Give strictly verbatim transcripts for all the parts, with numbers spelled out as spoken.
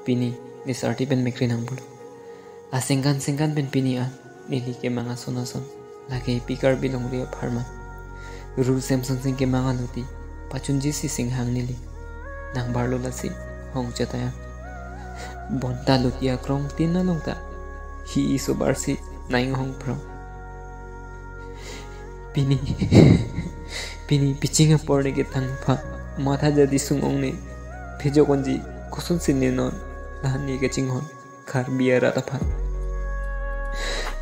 Pini, nisarti pen mekri nang bulu. Asengkan sengkan pen pini an, neli kemang ason ason, lake pi Karbi longri apharman. Ru Semson Sing kemang aloti, pachunji si singhang neli. Nang barlo lasi, hong chetayang. Bonta loti akrong tin along ta, hi iso barsi, naing hong prong. Pini, pini piching apor ne kethang pha, matha jadi sung-ong ne, phejok onji, koson si ne non, lahan ne kachinghon, Karbi arat aphan.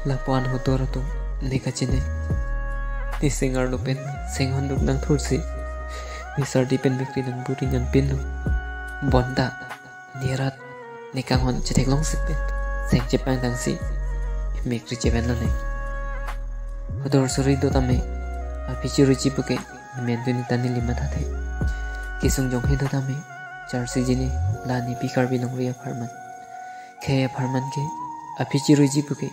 Lapuan hotor atum, ne kachine. Ti singar lo pen, singhon duk nang thursi. Nisarti pen mekri nang buri ngan pin lo. Bonta, ne rat, ne kanghon chetheklong sik pen. Seng chepang tangsi. Mekri chepen lo ne. Hotor suri do tame. Aphi chiruji puke. Menthu ne ta neli mathathe. Kesung jong he do tame. Charsi jini. La ne pi Karbi longri apharman. Khei apharman ke. Aphi chiruji puke.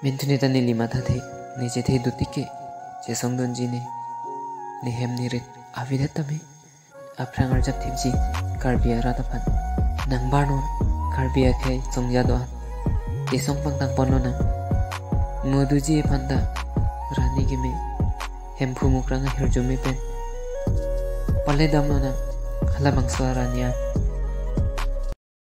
Menthu ne ta neli mathathe. Ne chethe do tik ke. Chesong dunji ne. Ne hem ne rit. Avidhat tame. Aphrang arjap thipji, Karbi arat aphan. Nang barnon, Karbi akhei songja do-an. Kesong pangtang ponlo nang. Moduji aphan ta, rani keme. Hemphu mukrang ahirjume pen. Pale damlo nang, halabangso arani an.